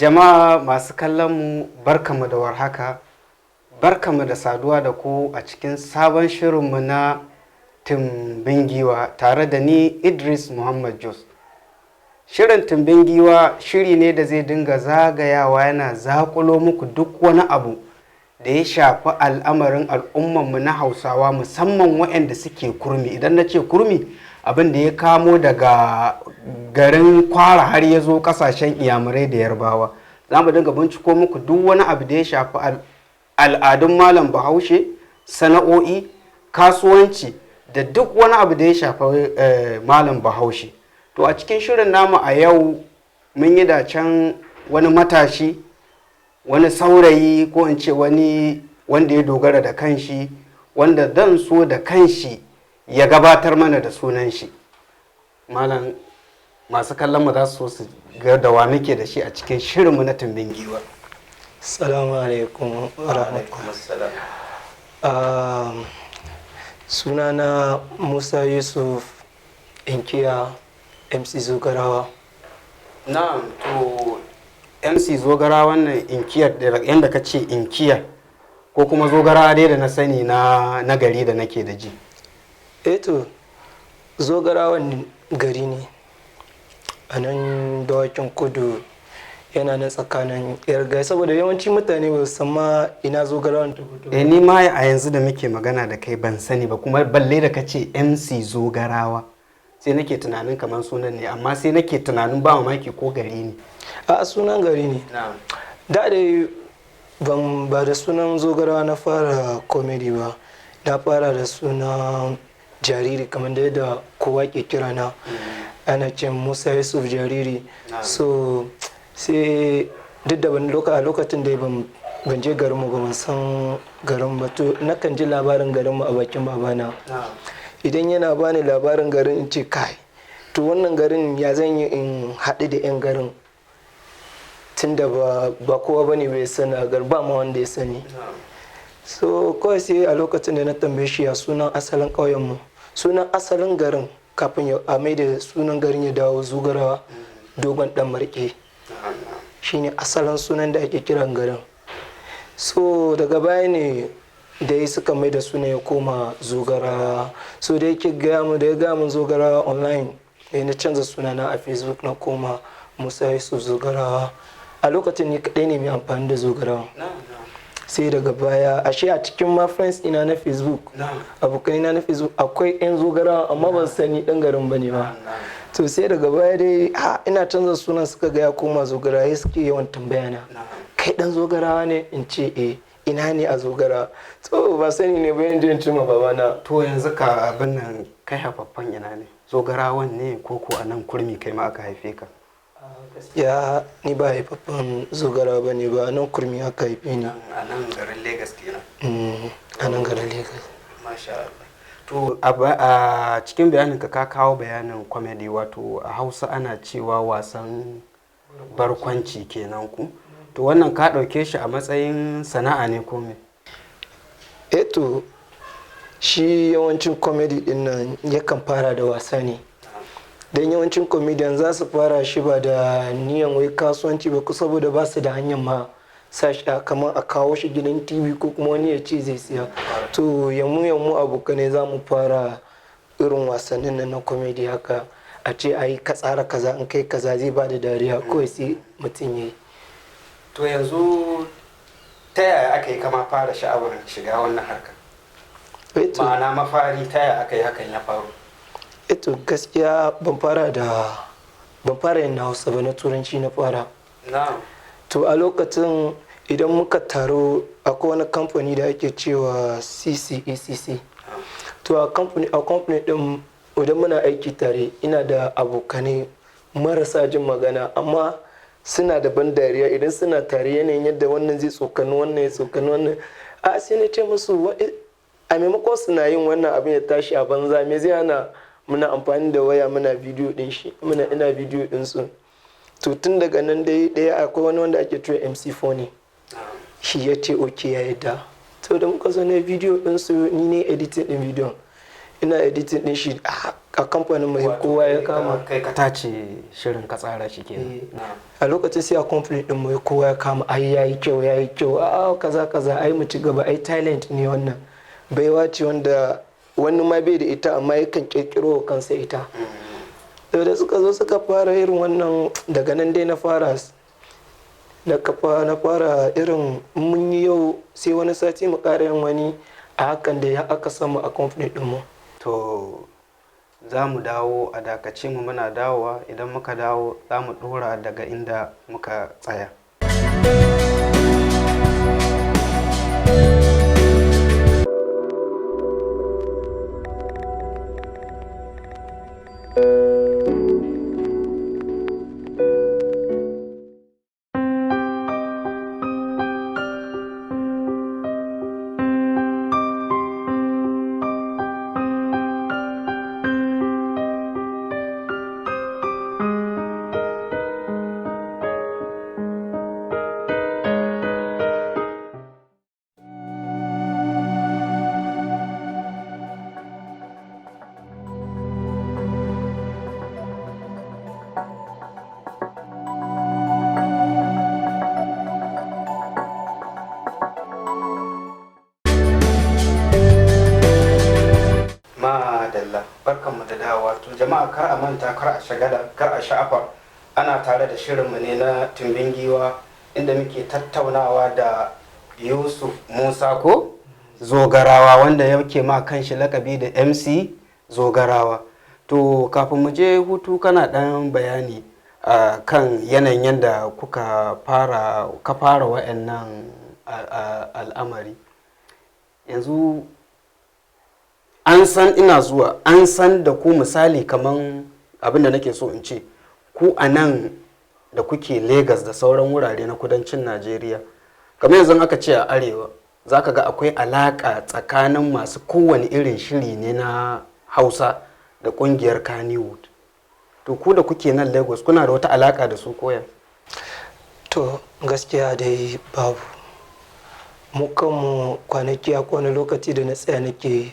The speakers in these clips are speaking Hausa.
Jama'a masu kallon mu, barkamu da warhaka, barkamu da saduwa da ku a cikin sabon shirinmu na Tumbin Giwa tare da ni, Idris Muhammad Jos. Shirin Tumbin Giwa shiri ne da zai dinga zagayawa yana zakulo muku duk wani abu da ya shafi al'amarin al'ummanmu na Hausawa, musamman waɗanda suke kurmi. Idan na ce kurmi, abin da ya kamo daga garin Kwara har ya zo kasashen Iyamurai da Yarbawa. Za mu dinga binciko muku duk wani abu da ya shafi al'adun malam Bahaushe, sana'o'i, kasuwanci da duk wani abu da ya shafi malam Bahaushe. To, a cikin shirin namu a yau mun yi dacen wani matashi, wani saurayi, ko in ce wani wanda ya dogara da kanshi, wanda dan so da kanshi ya gabatar mana da sunan shi. Malam, masu kallon mu za su so su ga da wa muke da shi a cikin shirinmu na Tumbin Giwa. Salamu alaikum wa rahmatullah. Sunana Musa Yusuf, inkiya MC Zogarawa. Na'am, to MC Zogara, wannan inkiyar da yanda ka ce inkiya ko kuma Zogara dai da na sani na gari da nake da ji? Eto, Zogarawan gari ne a nan Dawakin Kudu, yana nan tsakanin Yarga, saboda yawanci mutane ba su san ma ina Zogarawan ta fito. Eh, ni ma a yanzu da muke magana da kai ban sani ba, kuma balle da ka ce MC Zogarawa sai nake tunanin kamar sunan ne, amma sai nake tunanin ba mamaki ko gari ne. A sunan gari ne. Da dai ban ba da sunan Zogarawa na fara comedy ba, na fara da sunan Jariri, kamar da yadda kowa ke kira na, ana ce Musa Yusuf Jariri. So sai duk da ban a lokacin da ban je garinmu ba, ban san garin ba. To, nakan ji labarin garinmu a bakin babana. Idan yana bani labarin garin, in ce, "Kai, to wannan garin ya zan yi in haɗu da 'yan garin?" Tunda ba kowa bane bai sani a garin, ba ma wanda ya sani. So kawai sai a lokacin da na tambaye shi ya sunan asalin ƙauyenmu, sunan asalin garin kafin ya a mai da sunan garin ya dawo Zugarawa, Dogon Dan Marke shine asalin sunan da ake kiran garin. So daga baya ne da ya suka mai da sunan ya koma Zogarawa. So da yake gaya mu, da ya gaya mun Zogarawa online ne, na canza sunana a Facebook na koma Musa Yusuf Zogarawa. A lokacin ni kaɗai ne mai amfani da Zogarawa. Sai daga baya, ashe a cikin ma friends ina na Facebook, abokanina na Facebook, akwai 'yan Zogarawa, amma ban sani ɗan garin bane ba. To, sai daga baya dai ha ina canza sunan, suka ga ya koma Zogarawa, suke yawan tambaya na, "Kai dan Zogarawa ne?" In ce, "Eh." "Ina ne a Zogara?" To, ba sani ne ba, yanzu in ce ma babana. To, yanzu ka abin nan, kai haifaffen ina ne? Zogarawan ne ko ko a nan kurmi kai ma aka haife ka? Ya, ni ba haifaffen Zogara ba ne ba, nan kurmi aka haife ni. A nan garin Lagos kenan? A nan garin Lagos. Masha Allah. To, a cikin bayanin ka, ka kawo bayanin comedy, wato a Hausa ana cewa wasan barkwanci kenan ku. To, wannan ka ɗauke shi a matsayin sana'a ne ko me? Eto, shi yawancin comedy din nan yakan fara da wasa ne, don yawancin comedian za su fara shi ba da niyan wai kasuwanci ba, ko saboda ba su da hanyar ma sashi kamar a kawo shi gidan TV ko kuma wani ya ce zai siya. To, yamu yamu abokanai za mu fara irin wasannin nan na comedy haka, a ce a yi ka tsara kaza, in kai kaza zai ba da dariya, kawai sai mutum ya yi. To, yanzu ta yaya aka yi kama fara sha'awar shiga wannan harkar? Eto, ma'ana mafari, ta yaya aka yi hakan ya faru? Eto, gaskiya ban fara yin na Hausa ba, na Turanci na fara. To, a lokacin idan muka taro, akwai wani kamfani da ake cewa CCECC. To, a kamfani din idan muna aiki tare, ina da abokanai marasa jin magana, amma suna da ban dariya idan suna tare, yanayin yadda wannan zai tsokani wannan, ya tsokani wannan. A sai na ce musu, a maimakon suna yin wannan abin ya tashi a banza, me zai hana muna amfani da waya muna bidiyo din shi, muna ina bidiyo din su? To, tun daga nan dai ɗaya akwai wani wanda ake cewa MC Phony, shi ya ce okay, ya yadda. To, da muka zo na bidiyo din su, ni ne editing din bidiyon, ina editing din shi. A kamfanin mu kowa ya kama. Kai ka tace shirin, ka tsara shi kenan? A lokacin sai a kamfanin din mu kowa ya kama, ai yayi kyau, yayi kyau, a kaza kaza, ai mu ci gaba, ai talent ne wannan, baiwa ce wanda wani ma bai da ita amma yakan kirkiro kansa ita. Da suka zo suka fara irin wannan, daga nan dai na fara na kafa, na fara irin mun yi yau sai wani sati mu ƙara yin wani, a hakan da ya aka samu a kamfanin ɗinmu. To, za mu dawo, a dakace mu, muna dawowa. Idan muka dawo za mu ɗora daga inda muka tsaya. Madalla, barkanmu da dawowa. To jama'a, kar a manta, kar a shagala, kar a sha'afa, ana tare da shirinmu ne na Tumbin Giwa, inda muke tattaunawa da Yusuf Musa ko Zogarawa, wanda yake ma kanshi lakabi da MC Zogarawa. To, kafin mu je hutu kana dan bayani kan yanayin yadda kuka fara, ka fara wa'annan al'amari. Yanzu an san ina zuwa, an san da ku, misali kaman abin da nake so in ce, ku a nan da kuke Lagos da sauran wurare na kudancin Najeriya, kamar yanzu aka ce a arewa za ka ga akwai alaƙa tsakanin masu kowane irin shiri ne na Hausa da ƙungiyar Kannywood. To, ku da kuke nan Lagos, kuna da wata alaƙa da su koya? To, gaskiya dai babu. Mu kanmu kwanaki akwai wani lokaci da na tsaya nake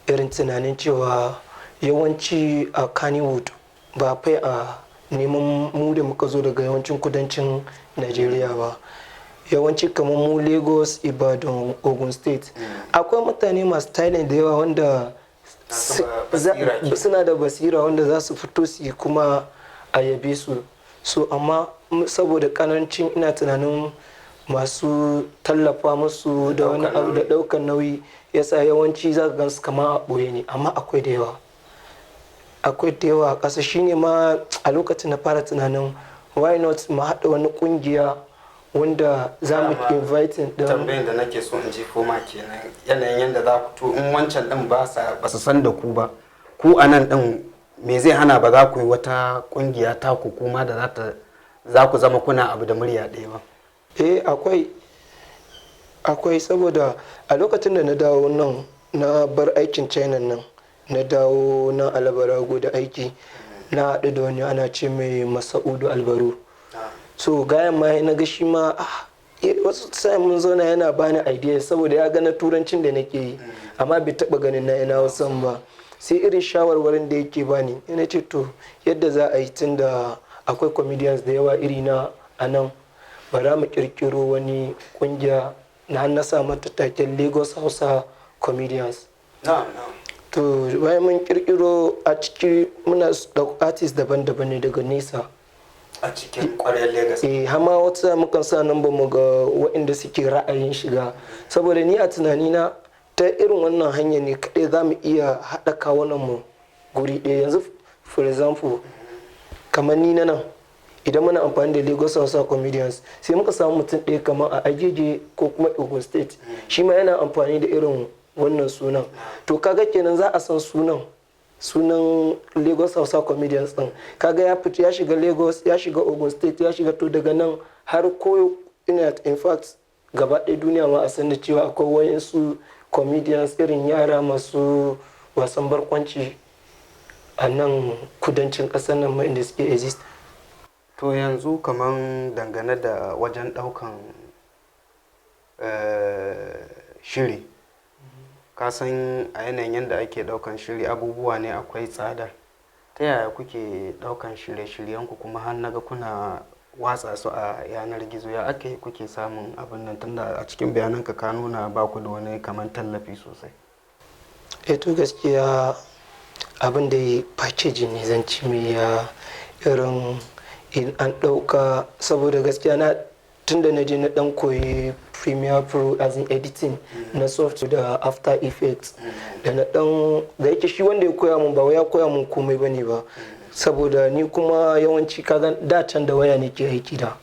irin tunanin cewa yawanci a Kannywood ba fai a neman mu da muka zo daga yawancin kudancin Najeriya ba. Yawanci kamar mu Lagos, Ibadan, Ogun State, akwai mutane masu talent da yawa wanda suna da basira, wanda za su fito su yi kuma a yabe su. So amma saboda karancin, ina tunanin, masu tallafa musu da wani abu da ɗaukar nauyi, yasa yawanci za ka gansu kamar a ɓoye ne, amma akwai da yawa, akwai da yawa a ƙasa. Shine ma a lokacin na fara tunanin why not mu haɗa wani ƙungiya wanda za mu inviting din. Tambayin da nake so in ji koma kenan, yanayin yadda za ku, to in wancan din ba su san da ku ba, ku a nan din me zai hana ba za ku yi wata kungiya ta ku kuma da za ku zama kuna abu da murya ɗaya ba? Eh, akwai, saboda a lokacin da na dawo nan, na bar aikin China nan, na dawo nan Alabarago da aiki, na haɗu da wani ana ce mai Masa'udu Albaru. So gayan ma na ga shi ma wasu sa'in mun zauna yana bani idea, saboda ya ga na turancin da nake yi amma bai taɓa ganin na ina wasan ba. Sai irin shawarwarin da yake bani, yana ce to yadda za a yi, tun da akwai comedians da yawa iri na a nan, bara mu kirkiro wani kungiya na na sa mata taken Lagos Hausa Comedians. To, bayan mun kirkiro, a ciki muna da artist daban-daban ne daga nesa. A cikin kwaryar Lagos? Eh, hama wata mukan sa number mu ga waɗanda suke ra'ayin shiga, saboda ni a tunanina ta irin wannan hanya ne kaɗai za mu iya haɗa kawunan mu guri ɗaya. Yanzu for example, kamar ni na nan, idan muna amfani da Lagos Hausa Comedians, sai muka samu mutum ɗaya kamar a Agege ko kuma Ogun State, shi ma yana amfani da irin wannan sunan, to kaga kenan za a san sunan Lagos Hausa Comedians din. Kaga ya fita, ya shiga Lagos, ya shiga Ogun State, ya shiga, to daga nan har ko ina, in fact gaba ɗaya duniya ma a san da cewa akwai wayansu comedians, irin yara masu wasan barkwanci a nan kudancin ƙasar nan ma inda suke exist. To, yanzu kaman dangane da wajen ɗaukan shiri, ka san a yanayin yadda ake ɗaukan shiri abubuwa ne akwai tsada. Ta yaya kuke daukan shirye-shiryenku kuma har naga kuna watsa su a yanar gizo? Ya ake yi kuke samun abin nan, tunda a cikin bayananka ka nuna ba ku da wani kamar tallafi sosai? Eh to, gaskiya abin da ya package ne zan ci mai ya irin in an ɗauka, saboda gaskiya na tunda na je na dan koyi Premiere Pro, as in editing na software da After Effects, da na dan da yake shi wanda ya koya mun ba wai ya koya mun komai bane ba, saboda ni kuma yawanci kaga da can da waya nake aiki. Da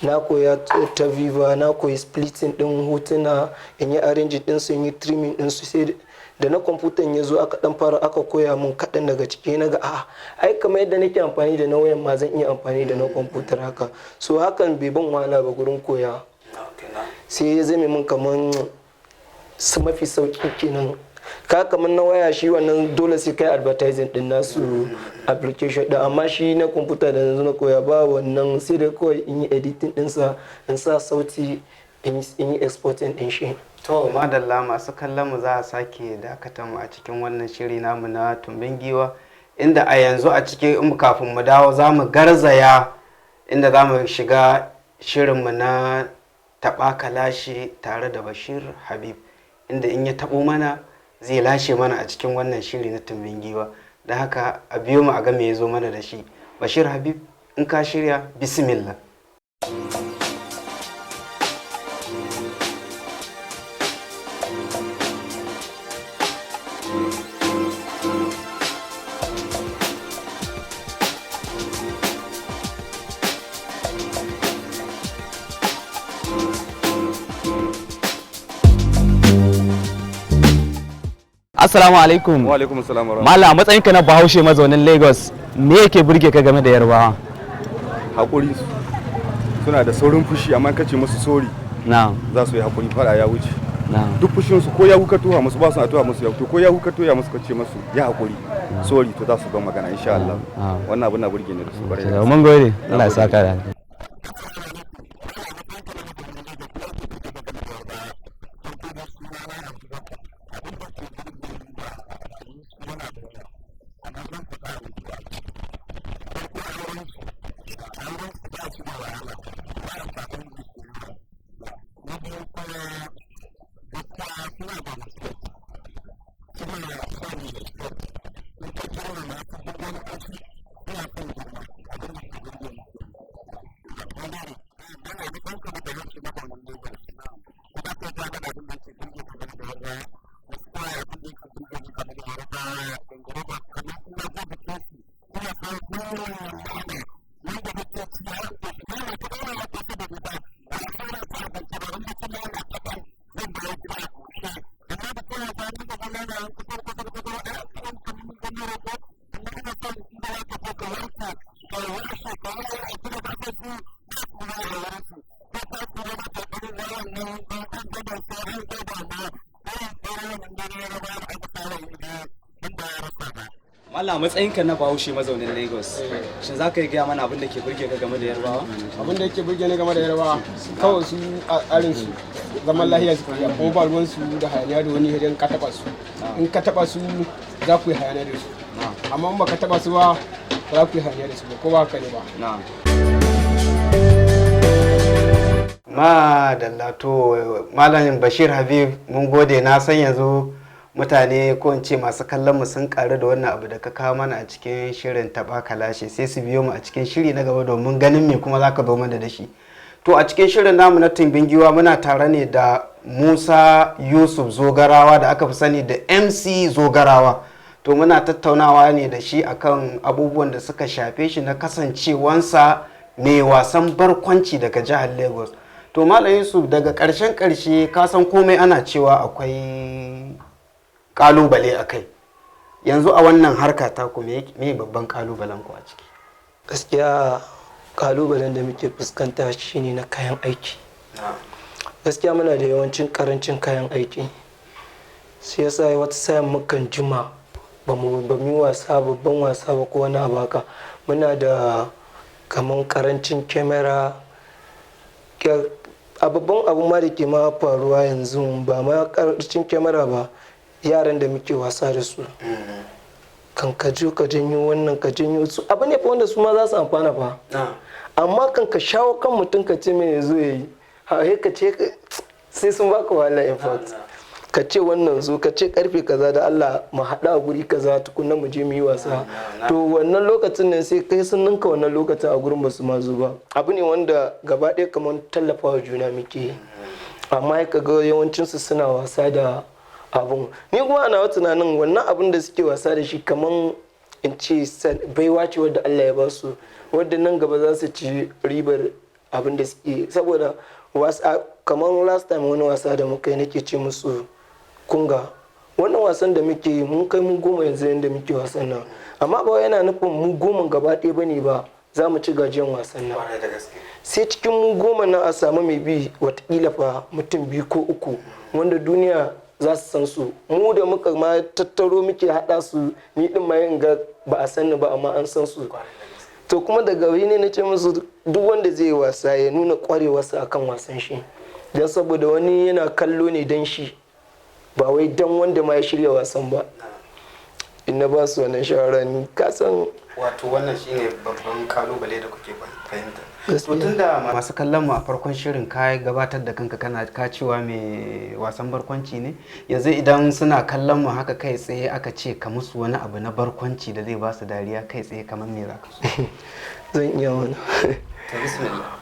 na koya ta Viva, na koyi splitting din hotuna, in yi arranging din su, in yi trimming din su. Sai da na kwamfutan ya zo aka dan fara aka koya mun kaɗan daga ciki, na ga a'a, ai kamar yadda nake amfani da na wayan ma zan iya amfani da na kwamfutar haka. So hakan bai ban wahala ba gurin koya, sai ya zame mun kaman su mafi sauki kenan. Ka kamar na waya shi wannan dole sai kai advertising din nasu application din, amma shi na kwamfuta da yanzu na koya ba wannan, sai dai kawai in yi editing dinsa, in sa sauti, in yi exporting din shi. To madalla, masu kallon mu, za a sake dakata mu a cikin wannan shiri namu na Tumbin Giwa, inda a yanzu a cikin in kafin mu dawo za mu garzaya inda za mu shiga shirinmu na taɓa kalashi tare da Bashir Habib, inda in ya taɓo mana zai lashe mana a cikin wannan shiri na Tumbin Giwa. Da haka a biyo mu a ga me ya zo mana da shi. Bashir Habib, in ka shirya, bismillah. Assalamu alaikum. Wa alaikum assalam wa. Malam, a matsayinka na Bahaushe mazaunin Lagos, me yake burge ka game da Yarbawa? Hakuri, suna da saurin fushi, amma kace musu sorry za su yi hakuri, fara ya wuce. Duk fushin su, ko ya kuka tuha musu ba su na tuha musu ya, to ko ya kuka tuya musu kace musu ya hakuri, sorry, to za su ban magana insha Allah. Wannan abin na burge ni da su kwarai da gaske. Mun gode. Allah ya saka da alheri. Mallam, a matsayinka na Bahaushe mazaunin Lagos, shin za ka yi gaya mana abin da ke burge ka game da Yarbawa? Abin da yake burge ni game da Yarbawa, kawai su a tsarin su zaman lahiya su kuma ba ruwan su da hayaniya da wani idan ka taba su. In ka taba su za ku yi hayaniya da su, amma in baka taba su ba, ba za ku yi hayaniya da su ba, ko ba haka ne ba? Na'am. Madalla. To Malam Bashir Habib, mun gode. Na san yanzu mutane, ko in ce masu kallon mu, sun karu da wannan abu da ka kawo mana a cikin shirin Taɓa Kalashe. Sai su biyo mu a cikin shiri na gaba domin ganin me kuma zaka zo mana da shi. To a cikin shirin namu na Tumbin Giwa muna tare ne da Musa Yusuf Zogarawa da aka fi sani da MC Zogarawa. To muna tattaunawa ne da shi akan abubuwan da suka shafe shi na kasancewansa mai wasan barkwanci daga jihar Lagos. To Malam Yusuf, daga ƙarshen ƙarshe, ka san komai ana cewa akwai ƙalubale a kai. Yanzu a wannan harka ta ku, me babban ƙalubalen ku a ciki? Gaskiya kalubalen da muke fuskanta shine na kayan aiki. Gaskiya muna da yawancin karancin kayan aiki, sai yasa wata sayan mukan jima ba mu yi wasa babban wasa ba ko wani abu haka. Muna da kaman karancin kyamara. A babban abu ma da ke ma faruwa yanzu ba ma karancin kyamara ba, yaran da muke wasa da su. Kan ka je ka janyo wannan, ka janyo su, abu ne fa wanda su ma za su amfana fa. Amma kan ka shawo kan mutum ka ce mai ya zo ya yi ha, ka ce sai sun baka wahala. In fact, ka ce wannan zo, ka ce karfe kaza da Allah mu haɗa a guri kaza tukunna mu je mu yi wasa. To wannan lokacin nan sai kai sun ninka wannan lokacin a gurin, basu ma zo ba. Abu ne wanda gaba ɗaya kamar tallafawa juna muke yi, amma ka ga yawancinsu suna wasa da abun. Ni kuma ana tunanin wannan abun da suke wasa da shi, kamar in ce baiwa ce wadda Allah ya ba su, wadda nan gaba za su ci ribar abin da suke. Saboda wasa, kamar last time wani wasa da muka yi, nake ce musu, kunga wannan wasan da muke yi, mun kai mu 10 yanzu yadda muke wasan nan, amma ba yana nufin mu 10 gaba ɗaya bane ba za mu ci gajiyan wasan nan. Sai cikin mu 10 nan a samu mai bi, watakila fa mutum biyu ko uku wanda duniya za su san su. Mu da muka ma tattaro muke haɗa su, ni din ma yin ga ba a san ni ba, amma an san su. To kuma daga wuri ne na ce musu duk wanda zai yi wasa ya nuna kwarewarsa akan wasan shi, don saboda wani yana kallo ne don shi, ba wai don wanda ma ya shirya wasan ba. In na ba su wannan shawara, ni ka san. Wato wannan shine babban kalubale da kuke fahimta. Gaskiya. To, tunda masu kallon mu, a farkon shirin ka gabatar da kanka, kana ka cewa mai wasan barkwanci ne, yanzu idan suna kallon mu haka kai tsaye aka ce ka musu wani abu na barkwanci da zai ba su dariya kai tsaye, kamar me za ka so? Zan iya wani. To, bismillah.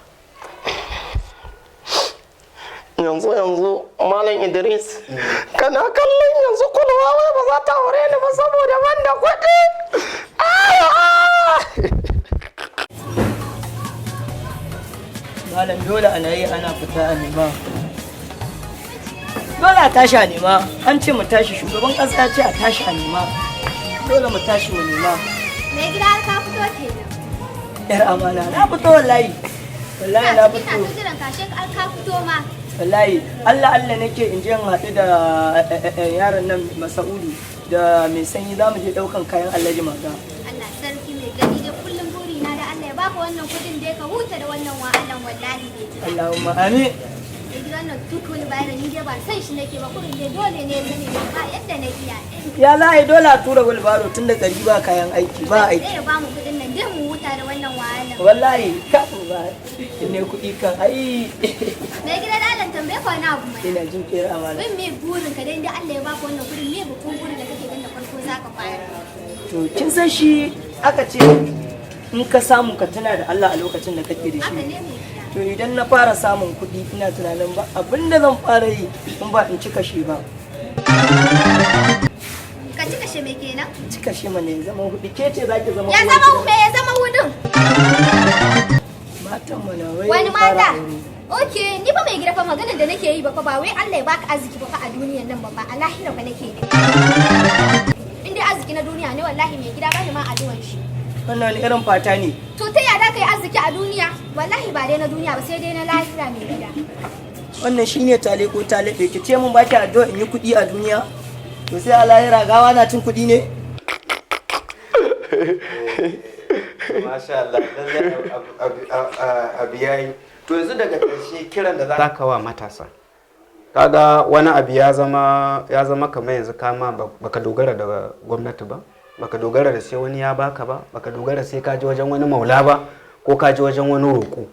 Yanzu yanzu, Malam Idris, kana kallon yanzu kulwa wai ba za ta aure ni ba saboda ban da kuɗi. Ah! Malam, dole ana yi ana fita a nema. Dole a tashi a nema. An ce mu tashi, shugaban ƙasa ya ce a tashi a nema. Dole mu tashi mu nema. Mai gida, har ka fito kenan. Yar amana, na fito wallahi. Wallahi na Ina fito. ta jiran ka, she har ka fito ma. Wallahi Allah Allah nake in je in haɗu da yaron nan Masa'udu da mai sanyi, za mu je ɗaukan kayan Alhaji Maga. Allah sarki, mai gani dai, kullum buri na da Allah ya baka wannan kudin dai ka huta da wannan wahalan wallahi, mai gida. Allahumma amin. Mai gida, wannan duk wani bayan ni dai ba san shi nake ba, kurin dai dole ne zane ne, ba yadda na iya. Ya za a yi, dole a tura wheelbarrow tun da gari ba kayan aiki, ba aiki. Zai ya ba mu kudin nan dai mu huta da wannan wahalan. Wallahi kafin ba ne kuɗi kan ai. Mai gida, da Allah tambaye ka wani abu mai. Ina jin kera amana. Wai me burin ka dai, inda Allah ya baka wannan kudin, me babban burin da kake ganin da farko zaka fara? To, kin san shi aka ce in ka samu ka tuna da Allah a lokacin da kake da Haka shi. ne, mai gida. To, idan na fara samun kuɗi, ina tunanin ba abin da zan fara yi in ba in cika shi ba. Ka cika shi me kenan? Cika shi mana ya zama hudu, ke ce za ki zama Ya uwar zama gida. me ya zama hudun? Matan mana wai Wani in fara mata? aure. Ok, ni fa mai gida fa, maganar da nake yi ba fa, ba wai Allah ya baka arziki ba fa a duniyan nan ba fa, a lahira fa nake yi. In dai arziki na duniya ne, wallahi mai gida bani ma addu'an shi. Wannan wani irin fata ne? To, ta yaya ka yi arziki a duniya? Wallahi ba dai na duniya ba, sai dai na lahira, mai gida. Wannan shine tale ko talabe, ki ce mun ba ki addu'a in yi kuɗi a duniya, to sai a lahira gawa na cin kuɗi ne? Masha Allah, lallai abu yayi. To, yanzu daga ƙarshe, kiran da za ka wa matasa? Kaga wani abu ya zama kamar yanzu kama baka dogara da gwamnati ba, baka dogara da sai wani ya baka ba, baka dogara sai ka je wajen wani maula ba ko ka je wajen wani roƙo.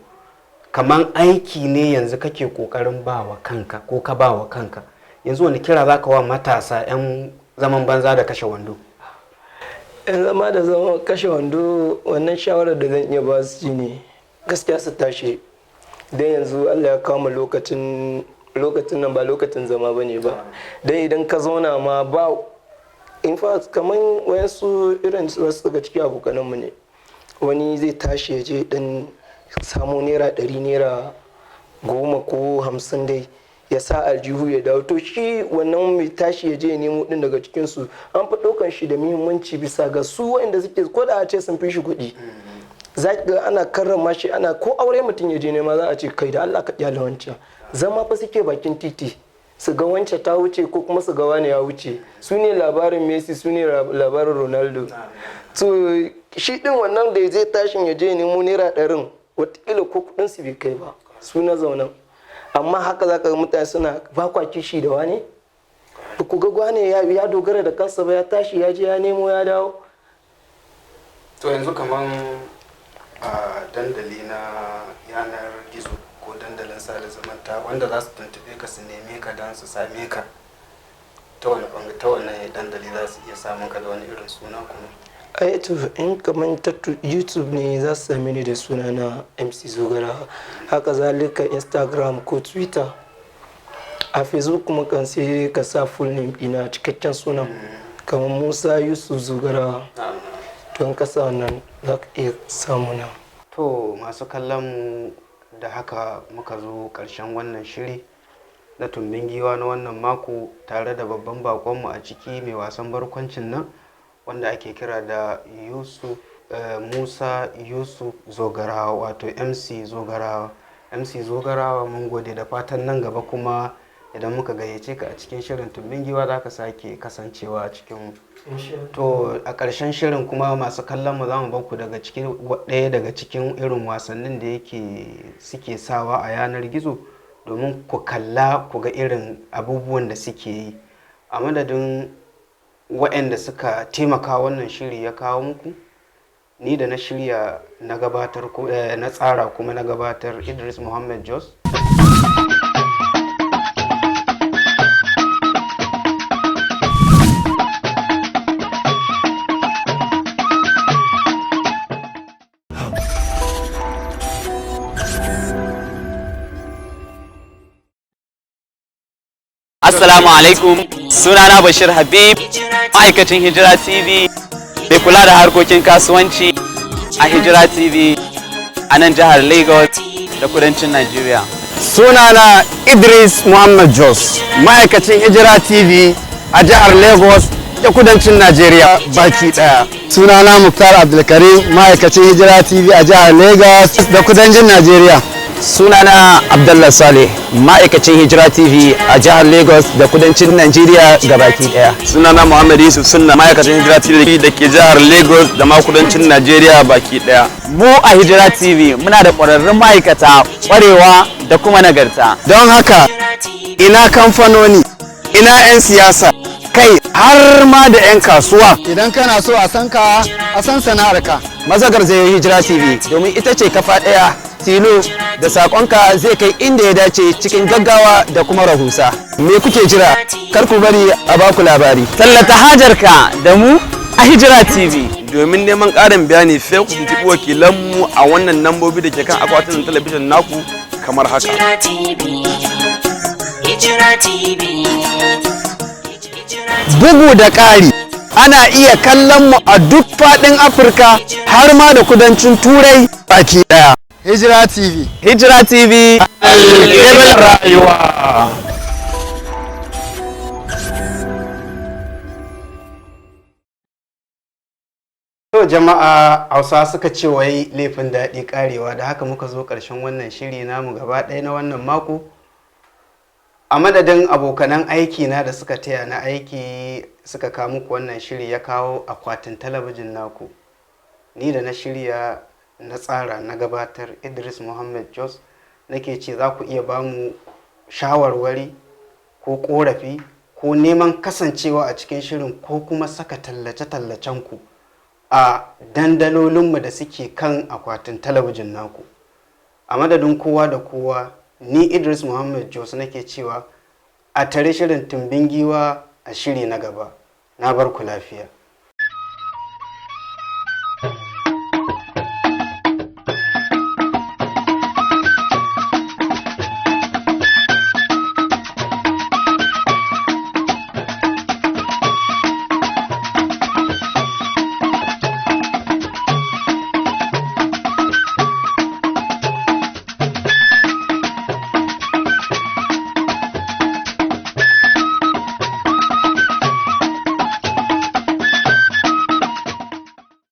Kaman aiki ne yanzu kake kokarin ba wa kanka ko ka ba wa kanka. Yanzu wani kira za ka wa matasa 'yan zaman banza da kashe wando? Yan zama da zama kashe wando, wannan shawarar da zan iya ba su ne, gaskiya su tashi, don yanzu Allah ya kama lokacin, lokacin nan ba lokacin zama ba ne ba, don idan ka zauna ma ba. In fact, kamar wayansu irin wasu daga cikin abokananmu ne, wani zai tashi ya je dan samu ₦100, ₦10 ko 50 dai ya sa aljihu ya dawo. To, shi wannan mai tashi ya je ya nemo din daga cikinsu an fi ɗaukan shi da muhimmanci bisa ga su waɗanda suke, ko da a ce sun fi shi kuɗi. Za ki ga ana karrama shi, ana ko aure mutum ya je nema za a ce, "Kai da Allah ka kyale wancan." Zama fa suke bakin titi su ga wancan ta wuce ko kuma su ga wani ya wuce, su ne labarin Messi, su ne labarin Ronaldo. To, shi din wannan da zai tashin ya je ya nemo ₦100n, watakila ko kudin su bai kai ba su na zaunan, amma haka za ka ga mutane suna ba kwa kishi da wani, ba ku ga gwane ya dogara da kansa ba, ya tashi ya je ya nemo ya dawo. To yanzu kaman a dandali na yanar gizo ko dandalin sada zumunta wanda za su tuntube ka, su neme ka don su same ka, ta wani ta wani dandali za su iya samun ka, da wani irin suna kuma? Ai to, in kamar ta YouTube ne, za su same ni da suna na MC Zogara. Haka zalika Instagram ko Twitter. A Facebook kuma kan sai ka sa full name ina, cikakken sunan, kamar Musa Yusuf Zogara. To in ka sa wannan, za ka iya samu na. To masu kallon mu, da haka muka zo ƙarshen wannan shiri na Tumbin Giwa na wannan mako, tare da babban bakonmu a ciki, mai wasan barkwancin nan wanda ake kira da Yusuf Musa Yusuf Zogarawa, wato MC Zogarawa. MC Zogarawa, mun gode, da fatan nan gaba kuma idan muka gayyace ka a cikin shirin Tumbin Giwa, za ka sake kasancewa a cikin. To a ƙarshen shirin kuma, masu kallon mu, za mu baku daga cikin ɗaya daga cikin irin wasannin da yake suke sawa a yanar gizo domin ku kalla ku ga irin abubuwan da suke yi. A madadin waɗanda suka taimaka wannan shiri ya kawo muku, ni da na shirya na gabatar, na tsara kuma na gabatar, Idris Muhammad Jos. Assalamu alaikum, sunana Bashir Habib, ma'aikacin Hijira TV mai kula da harkokin kasuwanci a Hijira TV a nan jihar Lagos da kudancin Najeriya. Sunana Idris Muhammad Jos, ma'aikacin Hijira TV a jihar Lagos da kudancin Najeriya baki daya. Sunana Muktar Abdulkarim, ma'aikacin Hijira TV a jihar Lagos da kudancin Najeriya. Sunana Abdullah Saleh, ma'aikacin Hijira TV a jihar Lagos da kudancin Najeriya gabaki daya. Sunana Muhammad Yusuf Sunna, ma'aikacin Hijira TV da ke jihar Lagos da ma kudancin Najeriya baki daya. Mu a Hijira TV muna da ƙwararrun ma'aikata, ƙwarewa da kuma nagarta. Don haka, ina kamfanoni, ina 'yan siyasa, kai har ma da 'yan kasuwa. Idan kana so a san ka, a san sana'arka, maza garzayo Hijira TV, domin ita ce kafa ɗaya tilo da saƙonka zai kai inda ya dace cikin gaggawa da kuma rahusa. Me kuke jira? Kar ku bari a baku labari. Tallata hajarka da mu a Hijira TV. Domin neman ƙarin bayani, sai ku tuntuɓi wakilanmu a wannan lambobi da ke kan akwatin talabijin naku kamar haka. Bugu da ƙari, ana iya kallon mu a duk faɗin Afirka har ma da kudancin Turai baki ɗaya. Hijira TV. Hijira TV. Alƙiblar rayuwa. To jama'a, Hausa suka ce wai laifin daɗi karewa. Da haka muka zo ƙarshen wannan shiri namu gaba ɗaya na wannan mako. A madadin abokanan aiki na da suka taya na aiki suka kawo muku wannan shiri ya kawo akwatin talabijin naku, ni da na shirya, na tsara, na gabatar, Idris Muhammad Jos, nake ce za ku iya bamu shawarwari ko korafi ko neman kasancewa a cikin shirin ko kuma saka tallace-tallacen ku a dandalolinmu da suke kan akwatin talabijin naku. A madadin kowa da kowa, ni Idris Muhammad Jos nake cewa a tare shirin Tumbin Giwa a shiri na gaba. Na bar ku lafiya.